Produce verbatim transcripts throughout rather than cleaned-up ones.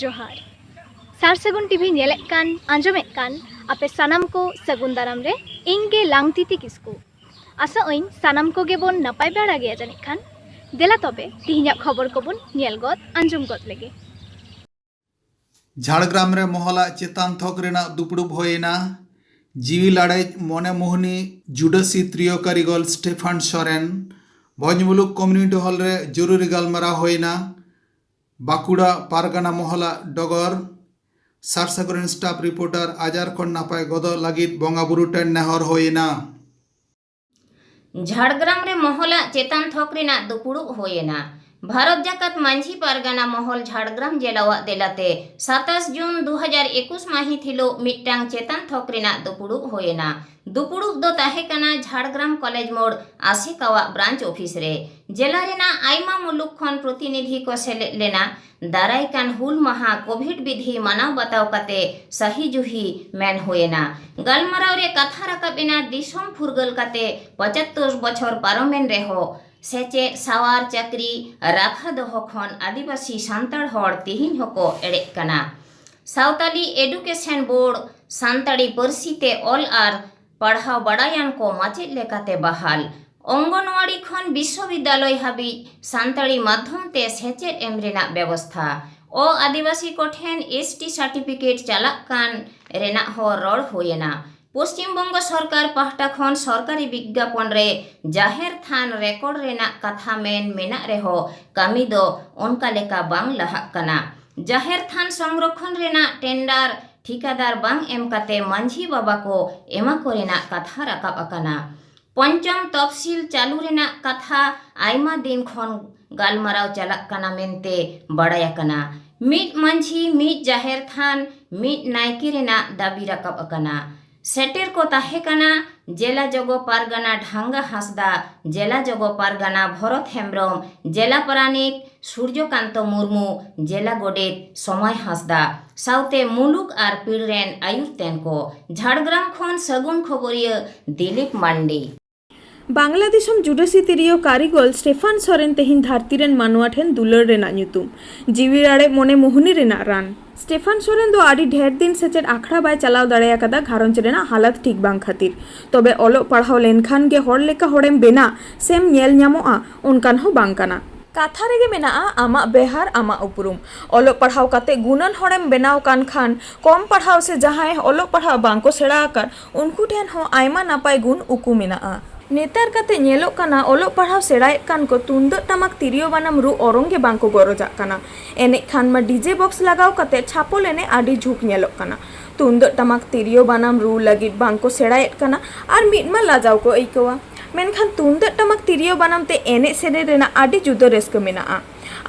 ᱡᱚᱦᱟᱨ᱾ ᱥᱟᱨ ᱥᱟᱹᱜᱩᱱ ᱴᱤᱵᱷᱤ ᱧᱮᱞᱮᱫ ᱠᱟᱱ, ᱟᱸᱡᱚᱢᱮᱫ ᱠᱟᱱ ᱟᱯᱮ ᱥᱟᱱᱟᱢ ᱠᱚ ᱥᱟᱹᱜᱩᱱ ᱫᱟᱨᱟᱢ ᱨᱮ ᱤᱧ ᱜᱮ ᱞᱟᱝᱛᱤᱛᱤ ᱠᱤᱥᱠᱩ᱾ ᱟᱥᱟᱜ ᱟᱹᱧ ᱥᱟᱱᱟᱢ ᱠᱚᱜᱮ ᱵᱚᱱ ᱱᱟᱯᱟᱭ ᱵᱟᱲᱟ ᱜᱮᱭᱟ ᱡᱟᱹᱱᱤᱡ ᱠᱷᱟᱱ᱾ ᱫᱮᱞᱟ ᱛᱚᱵᱮ ᱛᱤᱦᱤᱧᱟᱜ ᱠᱷᱚᱵᱚᱨ ᱠᱚᱵᱚᱱ ᱧᱮᱞ ᱜᱚᱫ, ᱟᱸᱡᱚᱢ ᱜᱚᱫ ᱞᱮᱜᱮ᱾ ᱡᱷᱟᱲᱜᱨᱟᱢ ᱨᱮ ᱢᱚᱦᱚᱞᱟᱜ ᱪᱮᱛᱟᱱ ᱛᱷᱚᱠ ᱨᱮᱱᱟᱜ ᱫᱩᱯᱲᱩᱵ ᱦᱩᱭᱮᱱᱟ᱾ ᱡᱤᱣᱤ ᱞᱟᱲᱮᱡ ᱢᱚᱱᱮ ᱢᱳᱦᱱᱤ ᱡᱩᱰᱟᱹᱥᱤ ᱛᱨᱤᱭᱳ ᱠᱟᱹᱨᱤᱜᱚᱞ ᱥᱴᱮᱯᱷᱟᱱ ᱥᱚᱨᱮᱱ ᱵᱷᱚᱸᱡᱽᱢᱩᱞᱩᱠ ᱠᱚᱢᱤᱭᱩᱱᱤᱴᱤ ᱦᱚᱞ ᱨᱮ ᱡᱚᱨᱩᱨᱤ ᱜᱟᱞᱢᱟᱨᱟᱣ ᱦᱩᱭᱮᱱᱟ᱾ ᱵᱟᱸᱠᱩᱲᱟ ᱯᱟᱨᱜᱟᱱᱟ ᱢᱚᱦᱚᱞᱟᱜ ᱰᱚᱜᱚᱨ᱾ ᱥᱟᱨ ᱥᱟᱹᱜᱩᱱ ᱥᱴᱟᱯ ᱨᱤᱯᱳᱨᱴᱟᱨ ᱟᱡᱟᱨ ᱠᱷᱚᱱ ᱱᱟᱯᱟᱭ ᱜᱚᱫᱚᱜ ᱞᱟᱹᱜᱤᱫ ᱵᱚᱸᱜᱟ ᱵᱩᱨᱩ ᱴᱷᱮᱱ ᱱᱮᱦᱚᱨ ᱦᱩᱭᱮᱱᱟ᱾ ᱡᱷᱟᱲᱜᱨᱟᱢ ᱨᱮ ᱢᱚᱦᱚᱞᱟᱜ ᱪᱮᱛᱟᱱ ᱛᱷᱚᱠ ᱨᱮᱱᱟᱜ ᱫᱩᱯᱩᱲᱩᱵ ᱦᱩᱭᱮᱱᱟ᱾ ᱵᱷᱟᱨᱚᱛ ᱡᱟᱠᱟᱛ ᱢᱟᱹᱡᱷᱤ ᱯᱟᱨᱜᱟᱱᱟ ᱢᱚᱦᱚᱞ ᱡᱷᱟᱲᱜᱨᱟᱢ ᱡᱮᱞᱟᱣᱟᱜ ᱫᱮᱞᱟᱛᱮ ᱥᱟᱛᱟᱥ ᱡᱩᱱ ᱫᱩ ᱦᱟᱡᱟᱨ ᱮᱠᱩᱥ ᱢᱟᱹᱦᱤᱛ ᱦᱤᱞᱳᱜ ᱢᱤᱫᱴᱟᱝ ᱪᱮᱛᱟᱱ ᱛᱷᱚᱠ ᱨᱮᱱᱟᱜ ᱫᱩᱯᱩᱲᱩᱵ ᱦᱩᱭᱮᱱᱟ᱾ ᱫᱩᱯᱩᱲᱩᱵ ᱫᱚ ᱛᱟᱦᱮᱸ ᱠᱟᱱᱟ ᱡᱷᱟᱲᱜᱨᱟᱢ ᱠᱚᱞᱮᱡᱽ ᱢᱳᱲ ᱟᱥᱮᱠᱟᱣᱟᱜ ᱵᱨᱟᱧᱪ ᱚᱯᱷᱤᱥ ᱨᱮ᱾ ᱡᱮᱞᱟ ᱨᱮᱱᱟᱜ ᱟᱭᱢᱟ ᱢᱩᱞᱩᱠ ᱠᱷᱚᱱ ᱯᱨᱚᱛᱤᱱᱤᱫᱷᱤ ᱠᱚ ᱥᱮᱞᱮᱫ ᱞᱮᱱᱟ᱾ ᱫᱟᱨᱟᱭ ᱠᱟᱱ ᱦᱩᱞ ᱢᱟᱦᱟ ᱠᱳᱵᱷᱤᱰ ᱵᱤᱫᱷᱤ ᱢᱟᱱᱟᱣ ᱵᱟᱛᱟᱣ ᱠᱟᱛᱮ ᱥᱟᱹᱦᱤ ᱡᱩᱦᱤ ᱢᱮᱱ ᱦᱩᱭᱮᱱᱟ᱾ ᱜᱟᱞᱢᱟᱨᱟᱣ ᱨᱮ ᱠᱟᱛᱷᱟ ᱨᱟᱠᱟᱵ ᱮᱱᱟ, ᱫᱤᱥᱚᱢ ᱯᱷᱩᱨᱜᱟᱹᱞ ᱠᱟᱛᱮ ᱯᱚᱸᱪᱟᱛᱛᱳᱨ ᱵᱚᱪᱷᱚᱨ ᱯᱟᱨᱚᱢᱮᱱ ᱨᱮᱦᱚᱸ ᱥᱮᱪᱮᱫ, ᱥᱟᱶᱟᱨ, ᱪᱟᱹᱠᱨᱤ ᱨᱟᱠᱷᱟ ᱫᱚᱦᱚ ᱠᱷᱚᱱ ᱟᱹᱫᱤᱵᱟᱹᱥᱤ ᱥᱟᱱᱛᱟᱲ ᱦᱚᱲ ᱛᱤᱦᱤᱧ ᱦᱚᱸᱠᱚ ᱮᱲᱮᱜ ᱠᱟᱱᱟ᱾ ᱥᱟᱶᱛᱟᱞᱤ ᱮᱰᱩᱠᱮᱥᱚᱱ ᱵᱳᱨᱰ ᱥᱟᱱᱛᱟᱲᱤ ᱯᱟᱹᱨᱥᱤ ᱛᱮ ᱚᱞ ᱟᱨ ᱯᱟᱲᱦᱟᱣ ᱵᱟᱲᱟᱭᱟᱱ ᱠᱚ ᱢᱟᱪᱮᱫ ᱞᱮᱠᱟᱛᱮ ᱵᱟᱦᱟᱞ᱾ ᱚᱝᱜᱚᱱᱣᱟᱲᱤ ᱠᱷᱚᱱ ᱵᱤᱥᱥᱚᱵᱤᱫᱽᱫᱟᱞᱚᱭ ᱦᱟᱹᱵᱤᱡ ᱥᱟᱱᱛᱟᱲᱤ ᱢᱟᱫᱽᱫᱷᱚᱢ ᱛᱮ ᱥᱮᱪᱮᱫ ᱮᱢ ᱨᱮᱱᱟᱜ ᱵᱮᱵᱚᱥᱛᱷᱟ᱾ ᱚ ᱟᱹᱫᱤᱵᱟᱹᱥᱤ ᱠᱚᱴᱷᱮᱱ ᱮᱥ ᱴᱤ ᱥᱟᱨᱴᱤᱯᱷᱤᱠᱮᱴ ᱪᱟᱞᱟᱜ ᱠᱟᱱ ᱨᱮᱱᱟᱜ ᱦᱚᱸ ᱨᱚᱲ ᱦᱩᱭᱮᱱᱟ᱾ ᱯᱚᱥᱪᱤᱢ ᱵᱚᱝᱜᱚ ᱥᱚᱨᱠᱟᱨ ᱯᱟᱦᱴᱟ ᱠᱷᱚᱱ ᱥᱚᱨᱠᱟᱨᱤ ᱵᱤᱜᱽᱜᱟᱯᱚᱱ ᱨᱮ ᱡᱟᱦᱮᱨ ᱛᱷᱟᱱ ᱨᱮᱠᱚᱨᱰ ᱨᱮᱱᱟᱜ ᱠᱟᱛᱷᱟ ᱢᱮᱱ ᱢᱮᱱᱟᱜ ᱨᱮᱦᱚᱸ ᱠᱟᱹᱢᱤ ᱫᱚ ᱚᱱᱠᱟ ᱞᱮᱠᱟ ᱵᱟᱝ ᱞᱟᱦᱟᱜ ᱠᱟᱱᱟ᱾ ᱡᱟᱦᱮᱨ ᱛᱷᱟᱱ ᱥᱚᱝᱨᱚᱠᱷᱚᱱ ᱨᱮᱱᱟᱜ ᱴᱮᱱᱰᱟᱨ ᱴᱷᱤᱠᱟᱹᱫᱟᱨ ᱵᱟᱝ ᱮᱢ ᱠᱟᱛᱮ ᱢᱟᱹᱡᱷᱤ ᱵᱟᱵᱟ ᱠᱚ ᱮᱢᱟ ᱠᱚ ᱨᱮᱱᱟᱜ ᱠᱟᱛᱷᱟ ᱨᱟᱠᱟᱵ ᱟᱠᱟᱱᱟ᱾ ᱯᱚᱧᱪᱚᱢ ᱛᱚᱯᱥᱤᱞ ᱪᱟᱹᱞᱩ ᱨᱮᱱᱟᱜ ᱠᱟᱛᱷᱟ ᱟᱭᱢᱟ ᱫᱤᱱ ᱠᱷᱚᱱ ᱜᱟᱞᱢᱟᱨᱟᱣ ᱪᱟᱞᱟᱜ ᱠᱟᱱᱟ ᱢᱮᱱᱛᱮ ᱵᱟᱲᱟᱭ ᱟᱠᱟᱱᱟ᱾ ᱢᱤᱫ ᱢᱟᱹᱡᱷᱤ, ᱢᱤᱫ ᱡᱟᱦᱮᱨ ᱛᱷᱟᱱ, ᱢᱤᱫ ᱱᱟᱭᱠᱮ ᱨᱮᱱᱟᱜ ᱫᱟᱹᱵᱤ ᱨᱟᱠᱟᱵ ᱟᱠᱟᱱᱟ᱾ ᱥᱮᱴᱮᱨ ᱠᱚ ᱛᱟᱦᱮᱸ ᱠᱟᱱᱟ ᱡᱮᱞᱟ ᱡᱚᱜᱚ ᱯᱟᱨᱜᱟᱱᱟ ᱰᱷᱟᱝᱜᱟ ᱦᱟᱸᱥᱫᱟ, ᱡᱮᱞᱟ ᱡᱚᱜᱚ ᱯᱟᱨᱜᱟᱱᱟ ᱵᱷᱚᱨᱚᱛ ᱦᱮᱢᱵᱽᱨᱚᱢ, ᱡᱮᱞᱟ ᱯᱟᱨᱟᱱᱤᱠ ᱥᱩᱨᱡᱚᱠᱟᱱᱛᱚ ᱢᱩᱨᱢᱩ, ᱡᱮᱞᱟ ᱜᱚᱰᱮᱛ ᱥᱚᱢᱟᱭ ᱦᱟᱸᱥᱫᱟ, ᱥᱟᱶᱛᱮ ᱢᱩᱞᱩᱠ ᱟᱨ ᱯᱤᱲ ᱨᱮᱱ ᱟᱹᱭᱩᱨ ᱛᱮᱱ ᱠᱚ᱾ ᱡᱷᱟᱲᱜᱨᱟᱢ ᱠᱷᱚᱱ ᱥᱟᱹᱜᱩᱱ ᱠᱷᱚᱵᱚᱨᱤᱭᱟᱹ ᱫᱤᱞᱤᱯ ᱢᱟᱱᱰᱤ᱾ ᱵᱟᱝᱞᱟ ᱫᱤᱥᱚᱢ ᱡᱩᱰᱟᱹᱥᱤ ᱛᱤᱨᱭᱳ ᱠᱟᱹᱨᱤᱜᱚᱞ ᱥᱴᱮᱯᱷᱟᱱ ᱥᱚᱨᱮᱱ ᱛᱮᱦᱮᱧ ᱫᱷᱟᱹᱨᱛᱤ ᱨᱮᱱ ᱢᱟᱱᱣᱟ ᱴᱷᱮᱱ ᱫᱩᱞᱟᱹᱲ ᱨᱮᱱᱟᱜ ᱧᱩᱛᱩᱢ, ᱡᱤᱣᱤ ᱨᱟᱲᱮᱡ ᱢᱚᱱᱮ ᱢᱩᱦᱱᱤ ᱨᱮᱱᱟᱜ ᱨᱟᱱ᱾ ᱥᱴᱮᱯᱷᱟᱱ ᱥᱚᱨᱮᱱ ᱫᱚ ᱟᱹᱰᱤ ᱰᱷᱮᱨ ᱫᱤᱱ ᱥᱮᱪᱮᱫ ᱟᱠᱷᱲᱟ ᱵᱟᱭ ᱪᱟᱞᱟᱣ ᱫᱟᱲᱮ ᱟᱠᱟᱫᱟ ᱜᱷᱟᱨᱚᱸᱡᱽ ᱨᱮᱱᱟᱜ ᱦᱟᱞᱚᱛ ᱴᱷᱤᱠ ᱵᱟᱝ ᱠᱷᱟᱹᱛᱤᱨ᱾ ᱛᱚᱵᱮ ᱚᱞᱚᱜ ᱯᱟᱲᱦᱟᱣ ᱞᱮᱱᱠᱷᱟᱱ ᱜᱮ ᱦᱚᱲ ᱞᱮᱠᱟ ᱦᱚᱲᱮᱢ ᱵᱮᱱᱟ ᱥᱮᱢ ᱧᱮᱞ ᱧᱟᱢᱚᱜᱼᱟ, ᱚᱱᱠᱟᱱ ᱦᱚᱸ ᱵᱟᱝ ᱠᱟᱱᱟ᱾ ᱠᱟᱛᱷᱟ ᱨᱮᱜᱮ ᱢᱮᱱᱟᱜᱼᱟ, ᱟᱢᱟᱜ ᱵᱮᱦᱟᱨ ᱟᱢᱟᱜ ᱩᱯᱨᱩᱢ᱾ ᱚᱞᱚᱜ ᱯᱟᱲᱦᱟᱣ ᱠᱟᱛᱮ ᱜᱩᱱᱟᱹᱱ ᱦᱚᱲᱮᱢ ᱵᱮᱱᱟᱣ ᱠᱟᱱ ᱠᱷᱟᱱ, ᱠᱚᱢ ᱯᱟᱲᱦᱟᱣ ᱥᱮ ᱡᱟᱦᱟᱸᱭ ᱚᱞᱚᱜ ᱯᱟᱲᱦᱟᱣ ᱵᱟᱝ ᱠᱚ ᱥᱮᱬᱟ ᱟᱠᱟᱫ, ᱩᱱᱠᱩ ᱴᱷᱮᱱ ᱦᱚᱸ ᱟᱭᱢᱟ ᱱᱟᱯᱟᱭ ᱜᱩᱱ ᱩᱠᱩ ᱢᱮᱱᱟᱜᱼᱟ᱾ ᱱᱮᱛᱟᱨ ᱠᱟᱛᱮ ᱧᱮᱞᱚᱜ ᱠᱟᱱᱟ, ᱚᱞᱚᱜ ᱯᱟᱲᱦᱟᱣ ᱥᱮᱬᱟᱭᱮᱫ ᱠᱟᱱ ᱠᱚ ᱛᱩᱢᱫᱟᱹᱜ ᱴᱟᱢᱟᱠ ᱛᱤᱨᱭᱳ ᱵᱟᱱᱟᱢ ᱨᱩ ᱚᱨᱚᱝ ᱜᱮ ᱵᱟᱝ ᱠᱚ ᱜᱚᱨᱚᱡᱟᱜ ᱠᱟᱱᱟ᱾ ᱮᱱᱮᱡ ᱠᱷᱟᱱ ᱢᱟ ᱰᱤᱡᱮ ᱵᱚᱠᱥ ᱞᱟᱜᱟᱣ ᱠᱟᱛᱮ ᱪᱷᱟᱯᱚᱞ ᱮᱱᱮᱡ ᱟᱹᱰᱤ ᱡᱷᱩᱸᱠ ᱧᱮᱞᱚᱜ ᱠᱟᱱᱟ᱾ ᱛᱩᱢᱫᱟᱹᱜ ᱴᱟᱢᱟᱠ ᱛᱤᱨᱭᱳ ᱵᱟᱱᱟᱢ ᱨᱩ ᱞᱟᱹᱜᱤᱫ ᱵᱟᱝ ᱠᱚ ᱥᱮᱬᱟᱭᱮᱫ ᱠᱟᱱᱟ, ᱟᱨ ᱢᱤᱫ ᱢᱟ ᱞᱟᱡᱟᱣ ᱠᱚ ᱟᱹᱭᱠᱟᱹᱣᱟ᱾ ᱢᱮᱱᱠᱷᱟᱱ ᱛᱩᱢᱫᱟᱹᱜ ᱴᱟᱢᱟᱠ ᱛᱤᱨᱭᱳ ᱵᱟᱱᱟᱢ ᱛᱮ ᱮᱱᱮᱡ ᱥᱮᱨᱮᱧ ᱨᱮᱱᱟᱜ ᱟᱹᱰᱤ ᱡᱩᱫᱟᱹ ᱨᱟᱹᱥᱠᱟᱹ ᱢᱮᱱᱟᱜᱼᱟ᱾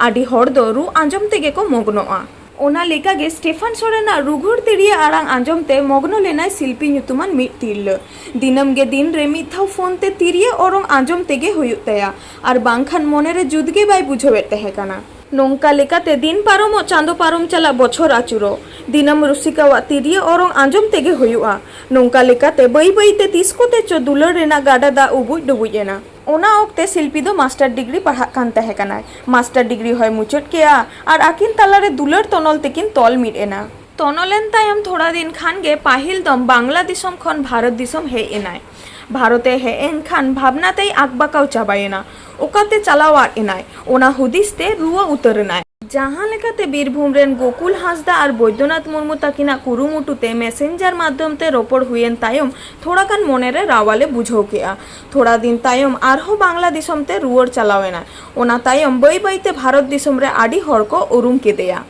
ᱟᱹᱰᱤ ᱦᱚᱲ ᱫᱚ ᱨᱩ ᱟᱸᱡᱚᱢ ᱛᱮᱜᱮ ᱠᱚ ᱢᱚᱜᱽᱱᱚᱜᱼᱟ᱾ ᱚᱱᱟ ᱞᱮᱠᱟᱜᱮ ᱥᱴᱮᱯᱷᱟᱱ ᱥᱚᱨᱮᱱᱟᱜ ᱨᱩᱜᱷᱩᱲ ᱛᱤᱨᱭᱳ ᱟᱲᱟᱝ ᱟᱸᱡᱚᱢ ᱛᱮ ᱢᱚᱜᱽᱱᱚ ᱞᱮᱱᱟᱭ ᱥᱤᱞᱯᱤ ᱧᱩᱛᱩᱢᱟᱱ ᱢᱤᱫ ᱛᱤᱨᱞᱟᱹ᱾ ᱫᱤᱱᱟᱹᱢ ᱜᱮ ᱫᱤᱱ ᱨᱮ ᱢᱤᱫ ᱫᱷᱟᱣ ᱯᱷᱳᱱ ᱛᱮ ᱛᱤᱨᱭᱳ ᱚᱨᱚᱝ ᱟᱸᱡᱚᱢ ᱛᱮᱜᱮ ᱦᱩᱭᱩᱜ ᱛᱟᱭᱟ, ᱟᱨ ᱵᱟᱝᱠᱷᱟᱱ ᱢᱚᱱᱮᱨᱮ ᱡᱩᱛ ᱜᱮ ᱵᱟᱭ ᱵᱩᱡᱷᱟᱹᱣᱮᱫ ᱛᱟᱦᱮᱸ ᱠᱟᱱᱟ᱾ ᱱᱚᱝᱠᱟ ᱞᱮᱠᱟᱛᱮ ᱫᱤᱱ ᱯᱟᱨᱚᱢᱚᱜ, ᱪᱟᱸᱫᱚ ᱯᱟᱨᱚᱢ ᱪᱟᱞᱟᱜ, ᱵᱚᱪᱷᱚᱨ ᱟᱹᱪᱩᱨᱚᱜ᱾ ᱫᱤᱱᱟᱹᱢ ᱨᱩᱥᱤᱠᱟᱣᱟᱜ ᱛᱤᱨᱭᱳ ᱚᱨᱚᱝ ᱟᱸᱡᱚᱢ ᱛᱮᱜᱮ ᱦᱩᱭᱩᱜᱼᱟ᱾ ᱱᱚᱝᱠᱟ ᱞᱮᱠᱟᱛᱮ ᱵᱟᱹᱭ ᱵᱟᱹᱭᱛᱮ ᱛᱤᱥ ᱠᱚᱛᱮ ᱪᱚ ᱫᱩᱞᱟᱹᱲ ᱨᱮᱱᱟᱜ ᱜᱟᱰᱟ ᱫᱟᱜ ᱩᱵᱩᱡ ᱰᱩᱵᱩᱡ ᱮᱱᱟ᱾ ᱚᱱᱟ ᱚᱠᱛᱮ ᱥᱤᱞᱯᱤ ᱫᱚ ᱢᱟᱥᱴᱟᱨ ᱰᱤᱜᱽᱨᱤ ᱯᱟᱲᱦᱟᱜ ᱠᱟᱱ ᱛᱟᱦᱮᱸ ᱠᱟᱱᱟᱭ᱾ ᱢᱟᱥᱴᱟᱨ ᱰᱤᱜᱽᱨᱤ ᱦᱚᱸᱭ ᱢᱩᱪᱟᱹᱫ ᱠᱮᱜᱼᱟ ᱟᱨ ᱟᱹᱠᱤᱱ ᱛᱟᱞᱟᱨᱮ ᱫᱩᱞᱟᱹᱲ ᱛᱚᱱᱚᱞ ᱛᱮᱠᱤᱱ ᱛᱚᱞ ᱢᱤᱫ ᱮᱱᱟ᱾ ᱛᱚᱱᱚᱞ ᱮᱱ ᱛᱟᱭᱚᱢ ᱛᱷᱚᱲᱟ ᱫᱤᱱ ᱠᱷᱟᱱ ᱜᱮ ᱯᱟᱹᱦᱤᱞ ᱫᱚᱢ ᱵᱟᱝᱞᱟ ᱫᱤᱥᱚᱢ ᱠᱷᱚᱱ ᱵᱷᱟᱨᱚᱛ ᱫᱤᱥᱚᱢ ᱦᱮᱡ ᱮᱱᱟᱭ᱾ ᱵᱷᱟᱨᱚᱛ ᱮ ᱦᱮᱡ ᱮᱱ ᱠᱷᱟᱱ ᱵᱷᱟᱵᱽᱱᱟ ᱛᱮᱭ ᱟᱠᱵᱟᱠᱟᱣ ᱪᱟᱵᱟᱭᱮᱱᱟ᱾ ᱚᱠᱟᱛᱮ ᱪᱟᱞᱟᱣ ᱟᱫ ᱮᱱᱟᱭ, ᱚᱱᱟ ᱦᱩᱫᱤᱥ ᱛᱮ ᱨᱩᱣᱟᱹ ᱩᱛᱟᱹᱨ ᱮᱱᱟᱭ᱾ ᱡᱟᱦᱟᱸ ᱞᱮᱠᱟᱛᱮ ᱵᱤᱨᱵᱷᱩᱢ ᱨᱮᱱ ᱜᱳᱠᱩᱞ ᱦᱟᱸᱥᱫᱟ ᱟᱨ ᱵᱳᱭᱫᱚᱱᱟᱛᱷ ᱢᱩᱨᱢᱩ ᱛᱟᱹᱠᱤᱱᱟᱜ ᱠᱩᱨᱩᱢᱩᱴᱩ ᱛᱮ ᱢᱮᱥᱮᱧᱡᱟᱨ ᱢᱟᱫᱽᱫᱷᱚᱢ ᱛᱮ ᱨᱚᱯᱚᱲ ᱦᱩᱭᱮᱱ ᱛᱟᱭᱚᱢ ᱛᱷᱚᱲᱟ ᱜᱟᱱ ᱢᱚᱱᱮᱨᱮ ᱨᱟᱣᱟᱞᱮ ᱵᱩᱡᱷᱟᱹᱣ ᱠᱮᱜᱼᱟ᱾ ᱛᱷᱚᱲᱟ ᱫᱤᱱ ᱛᱟᱭᱚᱢ ᱟᱨᱦᱚᱸ ᱵᱟᱝᱞᱟ ᱫᱤᱥᱚᱢ ᱛᱮ ᱨᱩᱣᱟᱹᱲ ᱪᱟᱞᱟᱣ ᱮᱱᱟᱭ᱾ ᱚᱱᱟ ᱛᱟᱭᱚᱢ ᱵᱟᱹᱭ ᱵᱟᱹᱭᱛᱮ ᱵᱷᱟᱨᱚᱛ ᱫᱤᱥᱚᱢ ᱨᱮ ᱟᱹᱰᱤ ᱦᱚᱲ ᱠᱚ ᱩᱨᱩᱢ ᱠᱮᱫᱮᱭᱟ᱾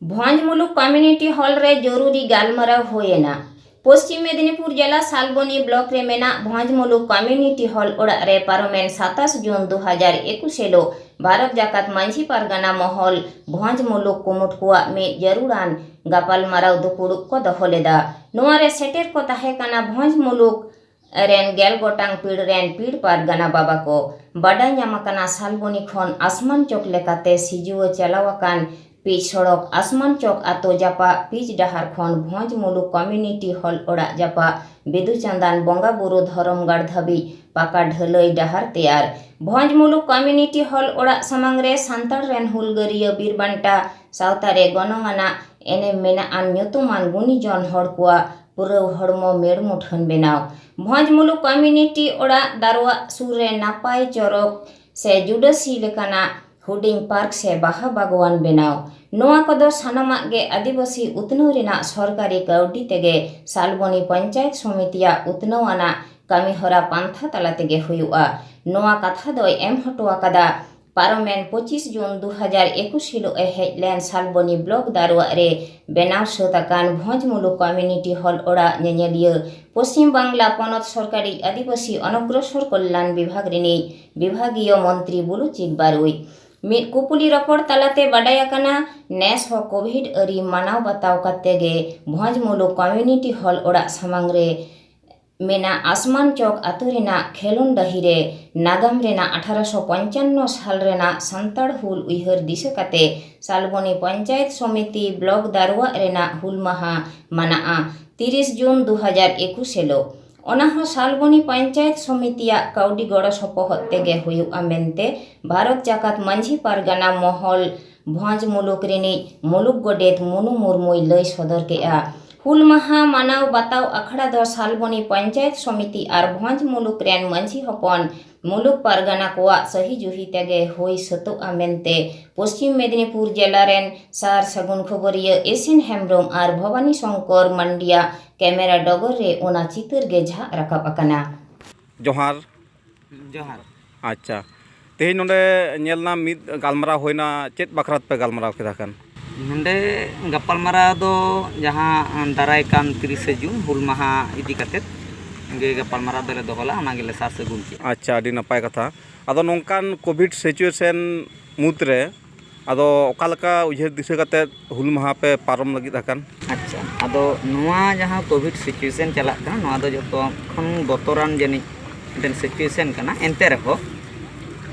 ᱵᱷᱚᱸᱡᱽ ᱢᱩᱞᱩᱠ ᱠᱚᱢᱤᱭᱩᱱᱤᱴᱤ ᱦᱚᱞ ᱨᱮ ᱡᱚᱨᱩᱨᱤ ᱜᱟᱞᱢᱟᱨᱟᱣ ᱦᱩᱭ ᱮᱱᱟ᱾ ᱯᱚᱥᱪᱤᱢ ᱢᱮᱫᱤᱱᱤᱯᱩᱨ ᱡᱮᱞᱟ ᱥᱟᱞᱵᱚᱱᱤ ᱵᱞᱚᱠ ᱨᱮ ᱢᱮᱱᱟᱜ ᱵᱷᱚᱸᱡᱽ ᱢᱩᱞᱩᱠ ᱠᱚᱢᱤᱭᱩᱱᱤᱴᱤ ᱦᱚᱞ ᱚᱲᱟᱜ ᱨᱮ ᱯᱟᱨᱚᱢᱮᱱ ᱥᱟᱛᱟᱥ ᱡᱩᱱ ᱫᱩ ᱦᱟᱡᱟᱨ ᱮᱠᱩᱥ ᱦᱤᱞᱳᱜ ᱵᱷᱟᱨᱚᱛ ᱡᱟᱠᱟᱛ ᱢᱟᱹᱡᱷᱤ ᱯᱟᱨᱜᱟᱱᱟ ᱢᱚᱦᱚᱞ ᱵᱷᱚᱸᱡᱽ ᱢᱩᱞᱩᱠ ᱠᱩᱢᱩᱴ ᱠᱚᱣᱟᱜ ᱢᱤᱫ ᱡᱟᱹᱨᱩᱲᱟᱱ ᱜᱟᱯᱟᱞᱢᱟᱨᱟᱣ ᱫᱩᱯᱩᱲᱩᱵ ᱠᱚ ᱫᱚᱦᱚ ᱞᱮᱫᱟ᱾ ᱱᱚᱣᱟ ᱨᱮ ᱥᱮᱴᱮᱨ ᱠᱚ ᱛᱟᱦᱮᱸ ᱠᱟᱱᱟ ᱵᱷᱚᱸᱡᱽ ᱢᱩᱞᱩᱠ ᱨᱮᱱ ᱜᱮᱞ ᱜᱚᱴᱟᱝ ᱯᱤᱲ ᱨᱮᱱ ᱯᱤᱲ ᱯᱟᱨᱜᱟᱱᱟ ᱵᱟᱵᱟ ᱠᱚ᱾ ᱵᱟᱰᱟᱭ ᱧᱟᱢ ᱟᱠᱟᱱᱟ, ᱥᱟᱞᱵᱚᱱᱤ ᱠᱷᱚᱱ ᱟᱥᱢᱟᱱ ᱪᱚᱠ ᱞᱮᱠᱟᱛᱮ ᱥᱤᱡᱩᱣᱟᱹ ᱪᱟᱞᱟᱣ ᱟᱠᱟᱱ ᱯᱤᱪ ᱥᱚᱲᱚᱠ ᱟᱥᱢᱟᱱ ᱪᱚᱠ ᱟᱛᱳ ᱡᱟᱯᱟᱜ ᱯᱤᱪ ᱰᱟᱦᱟᱨ ᱠᱷᱚᱱ ᱵᱷᱚᱸᱡᱽ ᱢᱩᱞᱩᱠ ᱠᱚᱢᱤᱭᱩᱱᱤᱴᱤ ᱦᱚᱞ ᱚᱲᱟᱜ ᱡᱟᱯᱟᱜ ᱵᱤᱫᱩ ᱪᱟᱸᱫᱟᱱ ᱵᱚᱸᱜᱟ ᱵᱩᱨᱩ ᱫᱷᱚᱨᱚᱢ ᱜᱟᱲ ᱫᱷᱟᱹᱵᱤᱡ ᱯᱟᱠᱟ ᱰᱷᱟᱹᱞᱟᱹᱭ ᱰᱟᱦᱟᱨ ᱛᱮᱭᱟᱨ᱾ ᱵᱷᱚᱸᱡᱽ ᱢᱩᱞᱩᱠ ᱠᱚᱢᱤᱭᱩᱱᱤᱴᱤ ᱦᱚᱞ ᱚᱲᱟᱜ ᱥᱟᱢᱟᱝ ᱨᱮ ᱥᱟᱱᱛᱟᱲ ᱨᱮᱱ ᱦᱩᱞᱜᱟᱹᱨᱤᱭᱟᱹ ᱵᱤᱨ ᱵᱟᱱᱴᱟ ᱥᱟᱶᱛᱟ ᱨᱮ ᱜᱚᱱᱚᱝ ᱟᱱᱟᱜ ᱮᱱᱮᱢ ᱢᱮᱱᱟᱜ ᱟᱱ ᱧᱩᱛᱩᱢᱟᱱ ᱜᱩᱱᱤᱡᱚᱱ ᱦᱚᱲ ᱠᱚᱣᱟᱜ ᱯᱩᱨᱟᱹᱣ ᱦᱚᱲᱢᱚ ᱢᱮᱲ ᱢᱩᱴᱷᱟᱹᱱ ᱵᱮᱱᱟᱣ᱾ ᱵᱷᱚᱸᱡᱽ ᱢᱩᱞᱩᱠ ᱠᱚᱢᱤᱭᱩᱱᱤᱴᱤ ᱚᱲᱟᱜ ᱫᱟᱨᱣᱟᱜ ᱥᱩᱨ ᱨᱮ ᱱᱟᱯᱟᱭ ᱪᱚᱨᱚᱠ ᱥᱮ ᱡᱩᱰᱟᱹᱥᱤ ᱞᱮᱠᱟᱱᱟᱜ ᱦᱩᱰᱤᱧ ᱯᱟᱨᱠ ᱥᱮ ᱵᱟᱦᱟ ᱵᱟᱜᱽᱣᱟᱱ ᱵᱮᱱᱟᱣ᱾ ᱱᱚᱣᱟ ᱠᱚᱫᱚ ᱥᱟᱱᱟᱢᱟᱜ ᱜᱮ ᱟᱹᱫᱤᱵᱟᱹᱥᱤ ᱩᱛᱱᱟᱹᱣ ᱨᱮᱱᱟᱜ ᱥᱚᱨᱠᱟᱨᱤ ᱠᱟᱹᱣᱰᱤ ᱛᱮᱜᱮ ᱥᱟᱞᱵᱚᱱᱤ ᱯᱚᱧᱪᱟᱭᱮᱛ ᱥᱚᱢᱤᱛᱤᱭᱟᱜ ᱩᱛᱱᱟᱹᱣ ᱟᱱᱟᱜ ᱠᱟᱹᱢᱤᱦᱚᱨᱟ ᱯᱟᱱᱛᱷᱟ ᱛᱟᱞᱟ ᱛᱮᱜᱮ ᱦᱩᱭᱩᱜᱼᱟ᱾ ᱱᱚᱣᱟ ᱠᱟᱛᱷᱟ ᱫᱚᱭ ᱮᱢ ᱦᱚᱴᱚ ᱟᱠᱟᱫᱟ ᱯᱟᱨᱚᱢᱮᱱ ᱯᱚᱸᱪᱤᱥ ᱡᱩᱱ ᱫᱩ ᱦᱟᱡᱟᱨ ᱮᱠᱩᱥ ᱦᱤᱞᱳᱜ ᱮ ᱦᱮᱡ ᱞᱮᱱ ᱥᱟᱞᱵᱚᱱᱤ ᱵᱞᱚᱠ ᱫᱟᱨᱣᱟᱜ ᱨᱮ ᱵᱮᱱᱟᱣ ᱥᱟᱹᱛ ᱟᱠᱟᱱ ᱵᱷᱚᱸᱡᱽ ᱢᱩᱞᱩᱠ ᱠᱚᱢᱤᱭᱩᱱᱤᱴᱤ ᱦᱚᱞ ᱚᱲᱟᱜ ᱧᱮᱧᱮᱞᱤᱭᱟᱹ ᱯᱚᱥᱪᱤᱢ ᱵᱟᱝᱞᱟ ᱯᱚᱱᱚᱛ ᱥᱚᱨᱠᱟᱨᱤᱡ ᱟᱹᱫᱤᱵᱟᱹᱥᱤ ᱚᱱᱚᱜᱨᱚᱥᱚᱨ ᱠᱚᱞᱞᱟᱱ ᱵᱤᱵᱷᱟᱜᱽ ᱨᱤᱱᱤᱡ ᱵᱤᱵᱷᱟᱜᱤᱭᱚ ᱢᱚᱱᱛᱨᱤ ᱵᱩᱞᱩ ᱪᱤᱠ ᱵᱟᱨᱩᱭ᱾ ᱢᱤᱫ ᱠᱩᱯᱩᱞᱤ ᱨᱚᱯᱚᱲ ᱛᱟᱞᱟᱛᱮ ᱵᱟᱰᱟᱭ ᱟᱠᱟᱱᱟ, ᱱᱮᱥ ᱦᱚᱸ ᱠᱳᱵᱷᱤᱰ ᱟᱹᱨᱤ ᱢᱟᱱᱟᱣ ᱵᱟᱛᱟᱣ ᱠᱟᱛᱮ ᱜᱮ ᱵᱷᱚᱸᱡᱽ ᱢᱩᱞᱩᱠ ᱠᱚᱢᱤᱭᱩᱱᱤᱴᱤ ᱦᱚᱞ ᱚᱲᱟᱜ ᱥᱟᱢᱟᱝ ᱨᱮ ᱢᱮᱱᱟᱜ ᱟᱥᱢᱟᱱ ᱪᱚᱠ ᱟᱛᱳ ᱨᱮᱱᱟᱜ ᱠᱷᱮᱞᱳᱱᱰ ᱰᱟᱹᱦᱤ ᱨᱮ ᱱᱟᱜᱟᱢ ᱨᱮᱱᱟᱜ ᱟᱴᱷᱟᱨᱚᱥᱚ ᱯᱚᱧᱪᱟᱱᱱᱚ ᱥᱟᱞ ᱨᱮᱱᱟᱜ ᱥᱟᱱᱛᱟᱲ ᱦᱩᱞ ᱩᱭᱦᱟᱹᱨ ᱫᱤᱥᱟᱹ ᱠᱟᱛᱮ ᱥᱟᱞᱵᱚᱱᱤ ᱯᱚᱧᱪᱟᱭᱮᱛ ᱥᱚᱢᱤᱛᱤ ᱵᱞᱚᱠ ᱫᱟᱨᱣᱟᱜ ᱨᱮᱱᱟᱜ ᱦᱩᱞ ᱢᱟᱦᱟ ᱢᱟᱱᱟᱜᱼᱟ ᱛᱤᱨᱤᱥ ᱡᱩᱱ ᱫᱩ ᱦᱟᱡᱟᱨ ᱮᱠᱩᱥ ᱦᱤᱞᱳᱜ᱾ ᱚᱱᱟ ᱦᱚᱸ ᱥᱟᱞᱵᱚᱱᱤ ᱯᱚᱧᱪᱟᱭᱮᱛ ᱥᱚᱢᱤᱛᱤᱭᱟᱜ ᱠᱟᱹᱣᱰᱤ ᱜᱚᱲᱚ ᱥᱚᱯᱚᱦᱚᱫ ᱛᱮᱜᱮ ᱦᱩᱭᱩᱜᱼᱟ ᱢᱮᱱᱛᱮ ᱵᱷᱟᱨᱚᱛ ᱡᱟᱠᱟᱛ ᱢᱟᱹᱡᱷᱤ ᱯᱟᱨᱜᱟᱱᱟ ᱢᱚᱦᱚᱞ ᱵᱷᱚᱸᱡᱽ ᱢᱩᱞᱩᱠ ᱨᱤᱱᱤᱡ ᱢᱩᱞᱩᱠ ᱜᱚᱰᱮᱛ ᱢᱩᱱᱩ ᱢᱩᱨᱢᱩᱭ ᱞᱟᱹᱭ ᱥᱚᱫᱚᱨ ᱠᱮᱫᱼᱟ᱾ ᱦᱩᱞ ᱢᱟᱦᱟ ᱢᱟᱱᱟᱣ ᱵᱟᱛᱟᱣ ᱟᱠᱷᱲᱟ ᱫᱚ ᱥᱟᱞᱵᱚᱱᱤ ᱯᱚᱧᱪᱟᱭᱮᱛ ᱥᱚᱢᱤᱛᱤ ᱟᱨ ᱵᱷᱚᱸᱡᱽ ᱢᱩᱞᱩᱠ ᱨᱮᱱ ᱢᱟᱹᱡᱷᱤ ᱦᱚᱯᱚᱱ ᱢᱩᱞᱩᱠ ᱯᱟᱨᱜᱟᱱᱟ ᱠᱚᱣᱟᱜ ᱥᱟᱹᱦᱤ ᱡᱩᱦᱤ ᱛᱮᱜᱮ ᱦᱩᱭ ᱥᱟᱹᱛᱚᱜᱼᱟ ᱢᱮᱱᱛᱮ ᱯᱚᱥᱪᱤᱢ ᱢᱮᱫᱤᱱᱤᱯᱩᱨ ᱡᱮᱞᱟ ᱨᱮᱱ ᱥᱟᱨ ᱥᱟᱹᱜᱩᱱ ᱠᱷᱚᱵᱚᱨᱤᱭᱟᱹ ᱮᱥ ᱮᱱ ᱦᱮᱢᱵᱽᱨᱚᱢ ᱟᱨ ᱵᱷᱚᱵᱟᱱᱤ ᱥᱚᱝᱠᱚᱨ ᱢᱟᱱᱰᱤᱭᱟ ᱠᱮᱢᱮᱨᱟ ᱰᱚᱜᱚᱨ ᱨᱮ ᱚᱱᱟ ᱪᱤᱛᱟᱹᱨ ᱜᱮ ᱡᱷᱟᱜ ᱨᱟᱠᱟᱵ ᱟᱠᱟᱱᱟ᱾ ᱡᱚᱦᱟᱨ᱾ ᱡᱚᱦᱟᱨ᱾ ᱟᱪᱪᱷᱟ, ᱛᱮᱦᱮᱧ ᱱᱚᱰᱮ ᱧᱮᱞ ᱧᱟᱢ ᱢᱤᱫ ᱜᱟᱞᱢᱟᱨᱟᱣ ᱦᱩᱭᱱᱟ, ᱪᱮᱫ ᱵᱟᱠᱷᱨᱟ ᱛᱮᱯᱮ ᱜᱟᱞᱢᱟᱨᱟᱣ ᱠᱮᱫᱟ ᱠᱷᱟᱱ? ᱱᱚᱰᱮ ᱜᱟᱯᱟᱞᱢᱟᱨᱟᱣ ᱫᱚ ᱡᱟᱦᱟᱸ ᱫᱟᱨᱟᱭ ᱠᱟᱱ ᱛᱤᱨᱤᱥᱮ ᱡᱩᱱ ᱦᱩᱞ ᱢᱟᱦᱟ ᱤᱫᱤ ᱠᱟᱛᱮᱫ ᱜᱮ ᱜᱟᱯᱟᱞᱢᱟᱨᱟᱣ ᱫᱚᱞᱮ ᱫᱚᱦᱚ ᱞᱮᱫᱼᱟ, ᱚᱱᱟ ᱜᱮᱞᱮ ᱥᱟᱨ ᱥᱟᱹᱜᱩᱱ ᱠᱮᱫᱼᱟ᱾ ᱟᱪᱪᱷᱟ, ᱟᱹᱰᱤ ᱱᱟᱯᱟᱭ ᱠᱟᱛᱷᱟ᱾ ᱟᱫᱚ ᱱᱚᱝᱠᱟᱱ ᱠᱳᱵᱷᱤᱰ ᱥᱤᱪᱩᱭᱮᱥᱚᱱ ᱢᱩᱫᱽᱨᱮ ᱟᱫᱚ ᱚᱠᱟ ᱞᱮᱠᱟ ᱩᱭᱦᱟᱹᱨ ᱫᱤᱥᱟᱹ ᱠᱟᱛᱮᱫ ᱦᱩᱞ ᱢᱟᱦᱟ ᱯᱮ ᱯᱟᱨᱚᱢ ᱞᱟᱹᱜᱤᱫ ᱟᱠᱟᱱ? ᱟᱪᱪᱷᱟ, ᱟᱫᱚ ᱱᱚᱣᱟ ᱡᱟᱦᱟᱸ ᱠᱳᱵᱷᱤᱰ ᱥᱤᱪᱩᱭᱮᱥᱚᱱ ᱪᱟᱞᱟᱜ ᱠᱟᱱᱟ, ᱱᱚᱣᱟ ᱫᱚ ᱡᱚᱛᱚ ᱠᱷᱚᱱ ᱵᱚᱛᱚᱨᱟᱱ ᱡᱟᱹᱱᱤᱡ ᱢᱤᱫᱴᱮᱱ ᱥᱤᱪᱩᱭᱮᱥᱚᱱ ᱠᱟᱱᱟ᱾ ᱮᱱᱛᱮ ᱨᱮᱦᱚᱸ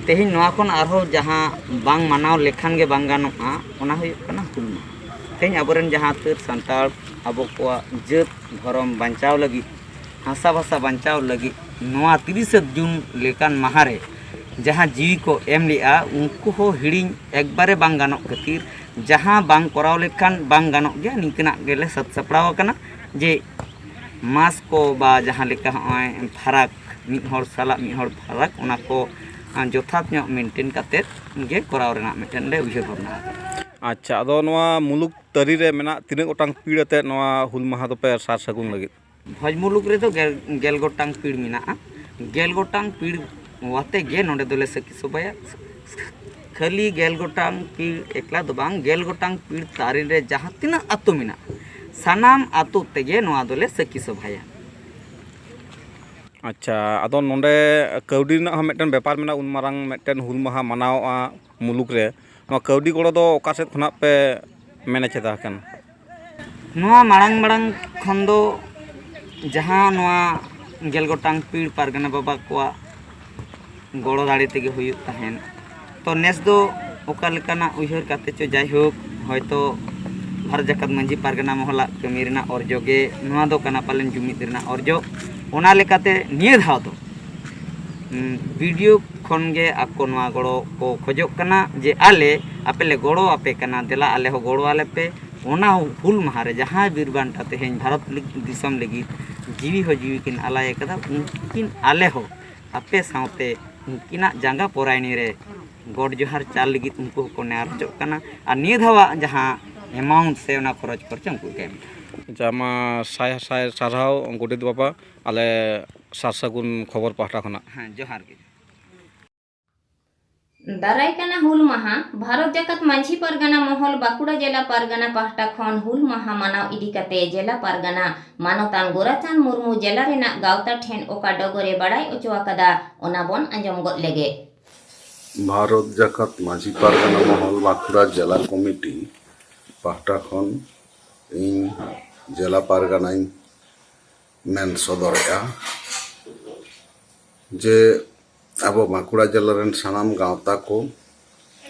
ᱛᱮᱦᱮᱧ ᱱᱚᱣᱟ ᱠᱷᱚᱱ ᱟᱨᱦᱚᱸ ᱡᱟᱦᱟᱸ ᱵᱟᱝ ᱢᱟᱱᱟᱣ ᱞᱮᱠᱷᱟᱱ ᱜᱮ ᱵᱟᱝ ᱜᱟᱱᱚᱜᱼᱟ, ᱚᱱᱟ ᱦᱩᱭᱩᱜ ᱠᱟᱱᱟ ᱦᱩᱞ ᱢᱟᱦᱟ᱾ ᱛᱮᱦᱮᱧ ᱟᱵᱚᱨᱮᱱ ᱡᱟᱦᱟᱸ ᱛᱤᱱᱟᱹᱜ ᱥᱟᱱᱛᱟᱲ ᱟᱵᱚ ᱠᱚᱣᱟᱜ ᱡᱟᱹᱛ ᱫᱷᱚᱨᱚᱢ ᱵᱟᱧᱪᱟᱣ ᱞᱟᱹᱜᱤᱫ, ᱦᱟᱥᱟ ᱵᱷᱟᱥᱟ ᱵᱟᱧᱪᱟᱣ ᱞᱟᱹᱜᱤᱫ ᱱᱚᱣᱟ ᱛᱤᱨᱤᱥᱮ ᱡᱩᱱ ᱞᱮᱠᱟᱱ ᱢᱟᱦᱟ ᱨᱮ ᱡᱟᱦᱟᱸ ᱡᱤᱣᱤ ᱠᱚ ᱮᱢ ᱞᱮᱜᱼᱟ, ᱩᱱᱠᱩ ᱦᱚᱸ ᱦᱤᱲᱤᱧ ᱮᱠᱵᱟᱨᱮ ᱵᱟᱝ ᱜᱟᱱᱚᱜ ᱠᱷᱟᱹᱛᱤᱨ, ᱡᱟᱦᱟᱸ ᱵᱟᱝ ᱠᱚᱨᱟᱣ ᱞᱮᱠᱷᱟᱱ ᱵᱟᱝ ᱜᱟᱱᱚᱜ ᱜᱮᱭᱟ, ᱱᱤᱝᱠᱟᱹᱱᱟᱜ ᱜᱮᱞᱮ ᱥᱟᱹᱛ ᱥᱟᱯᱲᱟᱣ ᱟᱠᱟᱱᱟ ᱡᱮ ᱢᱟᱥᱠ ᱠᱚ ᱵᱟ ᱡᱟᱦᱟᱸ ᱞᱮᱠᱟ ᱦᱚᱸᱜᱼᱚᱭ ᱯᱷᱟᱨᱟᱠ, ᱢᱤᱫ ᱦᱚᱲ ᱥᱟᱞᱟᱜ ᱢᱤᱫ ᱦᱚᱲ ᱯᱷᱟᱨᱟᱠ, ᱚᱱᱟ ᱠᱚ, ᱟᱸ, ᱡᱚᱛᱷᱟᱛ ᱧᱚᱜ ᱢᱮᱱᱴᱮᱱ ᱠᱟᱛᱮᱫ ᱜᱮ ᱠᱚᱨᱟᱣ ᱨᱮᱱᱟᱜ ᱢᱤᱫᱴᱮᱱ ᱞᱮ ᱩᱭᱦᱟᱹᱨ ᱵᱷᱟᱵᱽᱱᱟ ᱟᱠᱟᱫᱟ᱾ ᱟᱪᱪᱷᱟ, ᱟᱫᱚ ᱱᱚᱣᱟ ᱢᱩᱞᱩᱠ ᱛᱟᱹᱨᱤ ᱨᱮ ᱢᱮᱱᱟᱜ ᱛᱤᱱᱟᱹᱜ ᱜᱚᱴᱟᱝ ᱯᱤᱲ ᱟᱛᱮᱫ ᱱᱚᱣᱟ ᱦᱩᱞ ᱢᱟᱦᱟ ᱫᱚᱯᱮ ᱥᱟᱨ ᱥᱟᱹᱜᱩᱱ ᱞᱟᱹᱜᱤᱫ? ᱵᱷᱚᱸᱡᱽ ᱢᱩᱞᱩᱠ ᱨᱮᱫᱚ ᱜᱮᱞ, ᱜᱮᱞ ᱜᱚᱴᱟᱝ ᱯᱤᱲ ᱢᱮᱱᱟᱜᱼᱟ᱾ ᱜᱮᱞ ᱜᱚᱴᱟᱝ ᱯᱤᱲ ᱟᱛᱮ ᱜᱮ ᱱᱚᱰᱮ ᱫᱚᱞᱮ ᱥᱟᱹᱠᱷᱤ ᱥᱚᱵᱷᱟᱭᱟ᱾ ᱠᱷᱟᱹᱞᱤ ᱜᱮᱞ ᱜᱚᱴᱟᱝ ᱯᱤᱲ ᱮᱠᱞᱟ ᱫᱚ ᱵᱟᱝ, ᱜᱮᱞ ᱜᱚᱴᱟᱝ ᱯᱤᱲ ᱛᱟᱹᱨᱤ ᱨᱮ ᱡᱟᱦᱟᱸ ᱛᱤᱱᱟᱹᱜ ᱟᱹᱛᱩ ᱢᱮᱱᱟᱜᱼᱟ, ᱥᱟᱱᱟᱢ ᱟᱹᱛᱩ ᱛᱮᱜᱮ ᱱᱚᱣᱟ ᱫᱚᱞᱮ ᱥᱟᱹᱠᱷᱤ ᱥᱚᱵᱷᱟᱭᱟ᱾ ᱟᱪᱪᱷᱟ, ᱟᱫᱚ ᱱᱚᱰᱮ ᱠᱟᱹᱣᱰᱤ ᱨᱮᱱᱟᱜ ᱦᱚᱸ ᱢᱤᱫᱴᱮᱱ ᱵᱮᱯᱟᱨ ᱢᱮᱱᱟᱜᱼᱟ᱾ ᱩᱱ ᱢᱟᱨᱟᱝ ᱢᱤᱫᱴᱮᱱ ᱦᱩᱞ ᱢᱟᱦᱟ ᱢᱟᱱᱟᱣᱚᱜᱼᱟ ᱢᱩᱞᱩᱠ ᱨᱮ, ᱱᱚᱣᱟ ᱠᱟᱹᱣᱰᱤ ᱜᱚᱲᱚ ᱫᱚ ᱚᱠᱟ ᱥᱮᱫ ᱠᱷᱚᱱᱟᱜ ᱯᱮ ᱢᱮᱱᱮᱡ ᱮᱫᱟ ᱠᱷᱟᱱ? ᱱᱚᱣᱟ ᱢᱟᱲᱟᱝ ᱢᱟᱲᱟᱝ ᱠᱷᱚᱱ ᱫᱚ ᱡᱟᱦᱟᱸ ᱱᱚᱣᱟ ᱜᱮᱞ ᱜᱚᱴᱟᱝ ᱯᱤᱲ ᱯᱟᱨᱜᱟᱱᱟ ᱵᱟᱵᱟ ᱠᱚᱣᱟᱜ ᱜᱚᱲᱚ ᱫᱟᱲᱮ ᱛᱮᱜᱮ ᱦᱩᱭᱩᱜ ᱛᱟᱦᱮᱸᱫ᱾ ᱛᱚ ᱱᱮᱥ ᱫᱚ ᱚᱠᱟ ᱞᱮᱠᱟᱱᱟᱜ ᱩᱭᱦᱟᱹᱨ ᱠᱟᱛᱮ ᱪᱚ, ᱡᱟᱭᱦᱳᱠ, ᱦᱚᱭᱛᱳ ᱵᱷᱟᱨᱚᱛ ᱡᱟᱠᱟᱛ ᱢᱟᱹᱡᱷᱤ ᱯᱟᱨᱜᱟᱱᱟ ᱢᱚᱦᱚᱞᱟᱜ ᱠᱟᱹᱢᱤ ᱨᱮᱱᱟᱜ ᱚᱨᱡᱚ ᱜᱮ ᱱᱚᱣᱟ ᱫᱚ ᱠᱟᱱᱟ ᱯᱟᱞᱮᱱ, ᱡᱩᱢᱤᱫ ᱨᱮᱱᱟᱜ ᱚᱨᱡᱚ᱾ ᱚᱱᱟ ᱞᱮᱠᱟᱛᱮ ᱱᱤᱭᱟᱹ ᱫᱷᱟᱣ ᱫᱚ, ᱩᱸ, ᱵᱤ ᱰᱤ ᱳ ᱠᱷᱚᱱ ᱜᱮ ᱟᱠᱚ ᱱᱚᱣᱟ ᱜᱚᱲᱚ ᱠᱚ ᱠᱷᱚᱡᱚᱜ ᱠᱟᱱᱟ ᱡᱮ ᱟᱞᱮ ᱟᱯᱮ ᱞᱮ ᱜᱚᱲᱚ ᱟᱯᱮ ᱠᱟᱱᱟ, ᱫᱮᱞᱟ ᱟᱞᱮ ᱦᱚᱸ ᱜᱚᱲᱚ ᱟᱞᱮ ᱯᱮ᱾ ᱚᱱᱟ ᱦᱩᱞ ᱢᱟᱦᱟ ᱨᱮ ᱡᱟᱦᱟᱸᱭ ᱵᱤᱨ ᱵᱟᱱᱴᱟ ᱛᱮᱦᱮᱧ ᱵᱷᱟᱨᱚᱛ ᱞᱟᱹᱜᱤᱫ, ᱫᱤᱥᱚᱢ ᱞᱟᱹᱜᱤᱫ ᱡᱤᱣᱤ ᱦᱚᱸ ᱡᱤᱣᱤ ᱠᱤᱱ ᱟᱞᱟᱭ ᱟᱠᱟᱫᱟ, ᱩᱱᱠᱤᱱ ᱟᱞᱮ ᱦᱚᱸ ᱟᱯᱮ ᱥᱟᱶᱛᱮ ᱩᱱᱠᱤᱱᱟᱜ ᱡᱟᱸᱜᱟ ᱯᱚᱨᱟᱭᱱᱤ ᱨᱮ ᱜᱚᱰ ᱡᱚᱦᱟᱨ ᱪᱟᱞ ᱞᱟᱹᱜᱤᱫ ᱩᱱᱠᱩ ᱦᱚᱸᱠᱚ ᱱᱮᱦᱚᱨ ᱦᱚᱪᱚᱜ ᱠᱟᱱᱟ᱾ ᱟᱨ ᱱᱤᱭᱟᱹ ᱫᱷᱟᱣᱟᱜ ᱡᱟᱦᱟᱸ ᱮᱢᱟᱣᱩᱱᱴ ᱥᱮ ᱚᱱᱟ ᱠᱷᱚᱨᱚᱪ ᱠᱷᱚᱨᱪᱟ ᱩᱱᱠᱩ ᱜᱮ ᱮᱢ ᱮᱫᱟ᱾ ᱟᱪᱪᱷᱟ, ᱢᱟ ᱥᱟᱭ ᱥᱟᱭ ᱥᱟᱨᱦᱟᱣ ᱜᱚᱰᱮᱛ ᱵᱟᱵᱟ, ᱟᱞᱮ ᱥᱟᱨ ᱥᱟᱹᱜᱩᱱ ᱠᱷᱚᱵᱚᱨ ᱯᱟᱦᱴᱟ ᱠᱷᱚᱱᱟᱜ᱾ ᱦᱮᱸ, ᱡᱚᱦᱟᱨ ᱜᱮ᱾ ᱫᱟᱨᱟᱭ ᱠᱟᱱᱟ ᱦᱩᱞ ᱢᱟᱦᱟ᱾ ᱵᱷᱟᱨᱚᱛ ᱡᱟᱠᱟᱛ ᱢᱟᱹᱡᱷᱤ ᱯᱟᱨᱜᱟᱱᱟ ᱢᱚᱦᱚᱞ ᱵᱟᱸᱠᱩᱲᱟ ᱡᱮᱞᱟ ᱯᱟᱨᱜᱟᱱᱟ ᱯᱟᱦᱴᱟ ᱠᱷᱚᱱ ᱦᱩᱞ ᱢᱟᱦᱟ ᱢᱟᱱᱟᱣ ᱤᱫᱤ ᱠᱟᱛᱮ ᱡᱮᱞᱟ ᱯᱟᱨᱜᱟᱱᱟ ᱢᱟᱱᱚᱛᱟᱱ ᱜᱳᱨᱟᱪᱟᱸᱫᱽ ᱢᱩᱨᱢᱩ ᱡᱮᱞᱟ ᱨᱮᱱᱟᱜ ᱜᱟᱶᱛᱟ ᱴᱷᱮᱱ ᱚᱠᱟ ᱰᱚᱜᱚᱨᱮ ᱵᱟᱲᱟᱭ ᱚᱪᱚ ᱟᱠᱟᱫᱟ, ᱚᱱᱟ ᱵᱚᱱ ᱟᱸᱡᱚᱢ ᱜᱚᱫ ᱞᱮᱜᱮ᱾ ᱵᱷᱟᱨᱚᱛ ᱡᱟᱠᱟᱛ ᱢᱟᱹᱡᱷᱤ ᱯᱟᱨᱜᱟᱱᱟ ᱢᱚᱦᱚᱞ ᱵᱟᱸᱠᱩᱲᱟ ᱡᱮᱞᱟ ᱠᱚᱢᱤᱴᱤ ᱯᱟᱦᱴᱟ ᱠᱷᱚᱱ ᱤᱧ ᱡᱮᱞᱟ ᱯᱟᱨᱜᱟᱱᱟᱧ ᱢᱮᱱ ᱥᱚᱫᱚᱨᱮᱜᱼᱟ ᱡᱮ ᱟᱵᱚ ᱵᱟᱸᱠᱩᱲᱟ ᱡᱮᱞᱟ ᱨᱮᱱ ᱥᱟᱱᱟᱢ ᱜᱟᱶᱛᱟ ᱠᱚ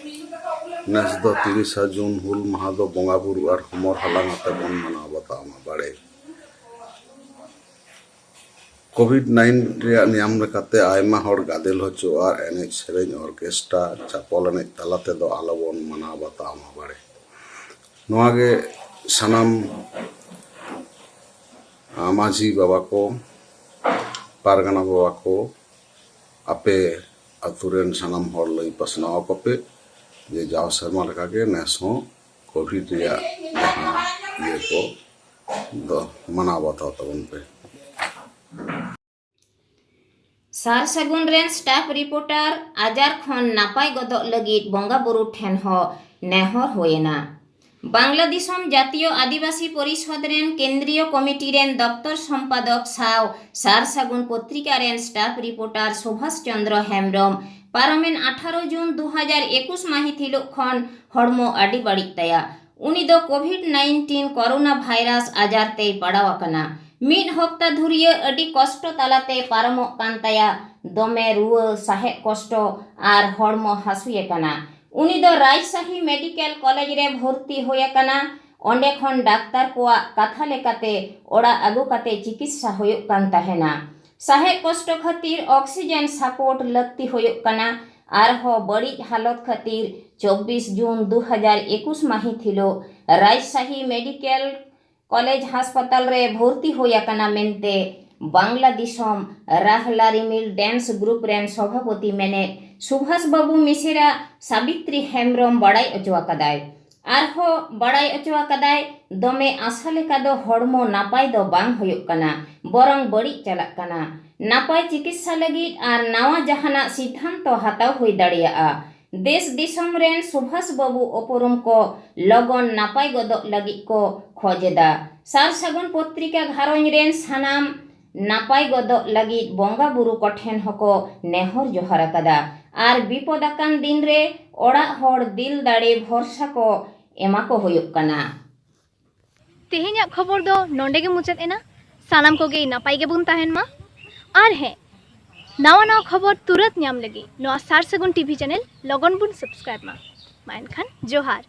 ᱱᱮᱥ ᱫᱚ ᱛᱤᱨᱤᱥᱟ ᱡᱩᱱ ᱦᱩᱞ ᱢᱟᱦᱟ ᱫᱚ ᱵᱚᱸᱜᱟ ᱵᱩᱨᱩ ᱟᱨ ᱦᱚᱢᱚᱨ ᱦᱟᱞᱟᱝ ᱟᱛᱮ ᱵᱚᱱ ᱢᱟᱱᱟᱣ ᱵᱟᱛᱟᱣ ᱢᱟ ᱵᱟᱲᱮ᱾ ᱠᱳᱵᱷᱤᱰ ᱱᱟᱭᱤᱱ ᱨᱮᱭᱟᱜ ᱱᱤᱭᱟᱢ ᱞᱮᱠᱟᱛᱮ ᱟᱭᱢᱟ ᱦᱚᱲ ᱜᱟᱫᱮᱞ ᱦᱚᱪᱚ ᱟᱨ ᱮᱱᱮᱡ ᱥᱮᱨᱮᱧ, ᱚᱨᱠᱮᱥᱴᱨᱟ, ᱪᱟᱯᱚᱞ ᱮᱱᱮᱡ ᱛᱟᱞᱟ ᱛᱮᱫᱚ ᱟᱞᱚᱵᱚᱱ ᱢᱟᱱᱟᱣ ᱵᱟᱛᱟᱣ ᱢᱟ ᱵᱟᱲᱮ᱾ ᱱᱚᱣᱟ ᱜᱮ ᱥᱟᱱᱟᱢ ᱢᱟᱹᱡᱷᱤ ᱵᱟᱵᱟ ᱠᱚ, ᱯᱟᱨᱜᱟᱱᱟ ᱵᱟᱵᱟ ᱠᱚ, ᱟᱯᱮ ᱟᱛᱳ ᱨᱮᱱ ᱥᱟᱱᱟᱢ ᱦᱚᱲ ᱞᱟᱹᱭ ᱯᱟᱥᱱᱟᱣ ᱟᱠᱚ ᱯᱮ ᱡᱮ ᱡᱟᱣ ᱥᱮᱨᱢᱟ ᱞᱮᱠᱟᱜᱮ ᱱᱮᱥ ᱦᱚᱸ ᱠᱳᱵᱷᱤᱰ ᱨᱮᱭᱟᱜ ᱡᱟᱦᱟᱸ ᱤᱭᱟᱹ ᱠᱚ ᱫᱚ ᱢᱟᱱᱟᱣ ᱵᱟᱛᱟᱣ ᱛᱟᱵᱚᱱ ᱯᱮ᱾ ᱥᱟᱨ ᱥᱟᱹᱜᱩᱱ ᱨᱮᱱ ᱥᱴᱟᱯᱷ ᱨᱤᱯᱳᱨᱴᱟᱨ ᱟᱡᱟᱨ ᱠᱷᱚᱱ ᱱᱟᱯᱟᱭ ᱜᱚᱫᱚᱜ ᱞᱟᱹᱜᱤᱫ ᱵᱚᱸᱜᱟ ᱵᱩᱨᱩ ᱴᱷᱮᱱ ᱦᱚᱸ ᱱᱮᱦᱚᱨ ᱦᱩᱭᱮᱱᱟ᱾ ᱵᱟᱝᱞᱟ ᱫᱤᱥᱚᱢ ᱡᱟᱛᱤᱭᱚ ᱟᱹᱫᱤᱵᱟᱹᱥᱤ ᱯᱚᱨᱤᱥᱚᱫᱽ ᱨᱮᱱ ᱠᱮᱱᱫᱨᱤᱭᱚ ᱠᱚᱢᱤᱴᱤ ᱨᱮᱱ ᱫᱚᱯᱛᱚᱨ ᱥᱚᱢᱯᱟᱫᱚᱠ ᱥᱟᱶ ᱥᱟᱨ ᱥᱟᱹᱜᱩᱱ ᱯᱚᱛᱨᱤᱠᱟ ᱨᱮᱱ ᱥᱴᱟᱯᱷ ᱨᱤᱯᱳᱨᱴᱟᱨ ᱥᱩᱵᱷᱟᱥ ᱪᱚᱱᱫᱨᱚ ᱦᱮᱢᱵᱽᱨᱚᱢ ᱯᱟᱨᱚᱢᱮᱱ ᱟᱴᱷᱟᱨᱚ ᱡᱩᱱ ᱫᱩ ᱦᱟᱡᱟᱨ ᱮᱠᱩᱥ ᱢᱟᱹᱦᱤᱛ ᱦᱤᱞᱳᱜ ᱠᱷᱚᱱ ᱦᱚᱲᱢᱚ ᱟᱹᱰᱤ ᱵᱟᱹᱲᱤᱡ ᱛᱟᱭᱟ᱾ ᱩᱱᱤ ᱫᱚ ᱠᱳᱵᱷᱤᱰ ᱱᱟᱭᱤᱱᱴᱤᱱ ᱠᱚᱨᱳᱱᱟ ᱵᱷᱟᱭᱨᱟᱥ ᱟᱡᱟᱨ ᱛᱮᱭ ᱯᱟᱲᱟᱣ ᱟᱠᱟᱱᱟ᱾ ᱢᱤᱫ ᱦᱚᱯᱛᱟ ᱫᱷᱩᱨᱭᱟᱹ ᱟᱹᱰᱤ ᱠᱚᱥᱴᱚ ᱛᱟᱞᱟᱛᱮ ᱯᱟᱨᱚᱢᱚᱜ ᱠᱟᱱ ᱛᱟᱭᱟ᱾ ᱫᱚᱢᱮ ᱨᱩᱣᱟᱹ, ᱥᱟᱦᱮᱫ ᱠᱚᱥᱴᱚ ᱟᱨ ᱦᱚᱲᱢᱚ ᱦᱟᱹᱥᱩᱭᱮ ᱠᱟᱱᱟ᱾ ᱩᱱᱤ ᱫᱚ ᱨᱟᱡᱽᱥᱟᱦᱤ ᱢᱮᱰᱤᱠᱮᱞ ᱠᱚᱞᱮᱡᱽ ᱨᱮ ᱵᱷᱚᱨᱛᱤ ᱦᱩᱭ ᱟᱠᱟᱱᱟ᱾ ᱚᱸᱰᱮ ᱠᱷᱚᱱ ᱰᱟᱠᱛᱟᱨ ᱠᱚᱣᱟᱜ ᱠᱟᱛᱷᱟ ᱞᱮᱠᱟᱛᱮ ᱚᱲᱟᱜ ᱟᱹᱜᱩ ᱠᱟᱛᱮ ᱪᱤᱠᱤᱛᱥᱟ ᱦᱩᱭᱩᱜ ᱠᱟᱱ ᱛᱟᱦᱮᱱᱟ᱾ ᱥᱟᱦᱮᱫ ᱠᱚᱥᱴᱚ ᱠᱷᱟᱹᱛᱤᱨ ᱚᱠᱥᱤᱡᱮᱱ ᱥᱟᱯᱳᱨᱴ ᱞᱟᱹᱠᱛᱤ ᱦᱩᱭᱩᱜ ᱠᱟᱱᱟ᱾ ᱟᱨᱦᱚᱸ ᱵᱟᱹᱲᱤᱡ ᱦᱟᱞᱚᱛ ᱠᱷᱟᱹᱛᱤᱨ ᱪᱚᱵᱵᱤᱥ ᱡᱩᱱ ᱫᱩ ᱦᱟᱡᱟᱨ ᱮᱠᱩᱥ ᱢᱟᱹᱦᱤᱛ ᱦᱤᱞᱳᱜ ᱨᱟᱡᱽᱥᱟᱦᱤ ᱢᱮᱰᱤᱠᱮᱞ ᱠᱚᱞᱮᱡᱽ ᱦᱟᱥᱯᱟᱛᱟᱞ ᱨᱮ ᱵᱷᱚᱨᱛᱤ ᱦᱩᱭ ᱟᱠᱟᱱᱟ ᱢᱮᱱᱛᱮ ᱵᱟᱝᱞᱟ ᱫᱤᱥᱚᱢ ᱨᱟᱦᱞᱟ ᱨᱤᱢᱤᱞ ᱰᱮᱱᱥ ᱜᱨᱩᱯ ᱨᱮᱱ ᱥᱚᱵᱷᱟᱯᱚᱛᱤ ᱢᱮᱱᱮᱫ ᱥᱩᱵᱷᱟᱥ ᱵᱟᱹᱵᱩ ᱢᱤᱥᱮᱨᱟ ᱥᱟᱵᱤᱛᱨᱤ ᱦᱮᱢᱵᱽᱨᱚᱢ ᱵᱟᱲᱟᱭ ᱚᱪᱚ ᱟᱠᱟᱫᱟᱭ᱾ ᱟᱨᱦᱚᱸ ᱵᱟᱲᱟᱭ ᱚᱪᱚ ᱟᱠᱟᱫᱟᱭ, ᱫᱚᱢᱮ ᱟᱥᱟ ᱞᱮᱠᱟ ᱫᱚ ᱦᱚᱲᱢᱚ ᱱᱟᱯᱟᱭ ᱫᱚ ᱵᱟᱝ ᱦᱩᱭᱩᱜ ᱠᱟᱱᱟ, ᱵᱚᱨᱚᱝ ᱵᱟᱹᱲᱤᱡ ᱪᱟᱞᱟᱜ ᱠᱟᱱᱟ᱾ ᱱᱟᱯᱟᱭ ᱪᱤᱠᱤᱛᱥᱟ ᱞᱟᱹᱜᱤᱫ ᱟᱨ ᱱᱟᱣᱟ ᱡᱟᱦᱟᱱᱟᱜ ᱥᱤᱫᱷᱟᱱᱛᱚ ᱦᱟᱛᱟᱣ ᱦᱩᱭ ᱫᱟᱲᱮᱭᱟᱜᱼᱟ᱾ ᱫᱮᱥ ᱫᱤᱥᱚᱢ ᱨᱮᱱ ᱥᱩᱵᱷᱟᱥ ᱵᱟᱹᱵᱩ ᱩᱯᱨᱩᱢ ᱠᱚ ᱞᱚᱜᱚᱱ ᱱᱟᱯᱟᱭ ᱜᱚᱫᱚᱜ ᱞᱟᱹᱜᱤᱫ ᱠᱚ ᱠᱷᱚᱡᱽ ᱮᱫᱟ᱾ ᱥᱟᱨ ᱥᱟᱹᱜᱩᱱ ᱯᱚᱛᱨᱤᱠᱟ ᱜᱷᱟᱨᱚᱸᱡᱽ ᱨᱮᱱ ᱥᱟᱱᱟᱢ ᱱᱟᱯᱟᱭ ᱜᱚᱫᱚᱜ ᱞᱟᱹᱜᱤᱫ ᱵᱚᱸᱜᱟ ᱵᱩᱨᱩ ᱠᱚᱴᱷᱮᱱ ᱦᱚᱸᱠᱚ ᱱᱮᱦᱚᱨ ᱡᱚᱦᱟᱨ ᱟᱠᱟᱫᱟ᱾ ᱟᱨ ᱵᱤᱯᱚᱫ ᱟᱠᱟᱱ ᱫᱤᱱ ᱨᱮ ᱚᱲᱟᱜ ᱦᱚᱲ ᱫᱤᱞ ᱫᱟᱲᱮ ᱵᱷᱚᱨᱥᱟ ᱠᱚ ᱮᱢᱟ ᱠᱚ ᱦᱩᱭᱩᱜ ᱠᱟᱱᱟ᱾ ᱛᱮᱦᱮᱧᱟᱜ ᱠᱷᱚᱵᱚᱨ ᱫᱚ ᱱᱚᱰᱮ ᱜᱮ ᱢᱩᱪᱟᱹᱫ ᱮᱱᱟ᱾ ᱥᱟᱱᱟᱢ ᱠᱚᱜᱮ ᱱᱟᱯᱟᱭ ᱜᱮᱵᱚᱱ ᱛᱟᱦᱮᱱ ᱢᱟ᱾ ᱟᱨ ᱦᱮᱸ, ᱱᱟᱣᱟ ᱱᱟᱣᱟ ᱠᱷᱚᱵᱚᱨ ᱛᱩᱨᱟᱹᱛ ᱧᱟᱢ ᱞᱟᱹᱜᱤᱫ ᱱᱚᱣᱟ ᱥᱟᱨ ᱥᱟᱹᱜᱩᱱ ᱴᱤᱵᱷᱤ ᱪᱮᱱᱮᱞ ᱞᱚᱜᱚᱱ ᱵᱚᱱ ᱥᱟᱵᱥᱠᱨᱟᱭᱤᱵ ᱢᱟ᱾ ᱢᱟ ᱮᱱᱠᱷᱟᱱ ᱡᱚᱦᱟᱨ᱾